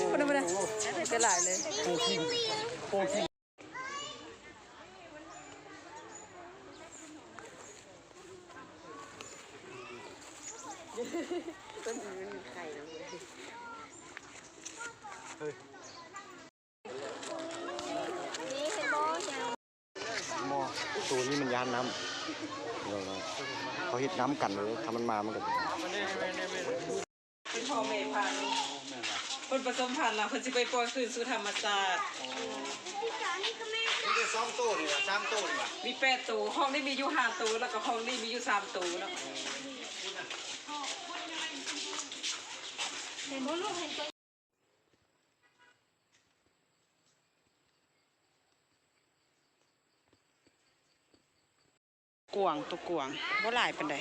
ພຸ້ນນະ ພຸ້ນນະ ຫຼາຍເລີຍ. ໂຕນີ້ມັນຢ້ານນ້ຳ ເຂົາເຮັດນ້ຳກັນເລີຍ ຖ້າມັນມາມັນກໍ ເປັນພໍ່ແມ່ພັນ ເພິ່ນປະສົມພັນແລ້ວ ເພິ່ນຊິໄປປ່ອຍຄືນສູ່ທຳມະຊາດ. ມີແຕ່ສອງໂຕນີ້ຫວາ ສາມໂຕນີ້ຫວາ? ມີແປດໂຕ. ຄອກນີ້ມີຢູ່ຫ້າໂຕ ແລ້ວກໍຄອກນີ້ມີຢູ່ສາມໂຕເນາະ. ກວາງ ໂຕກວາງ ບໍ່ຫຼາຍປານໃດ.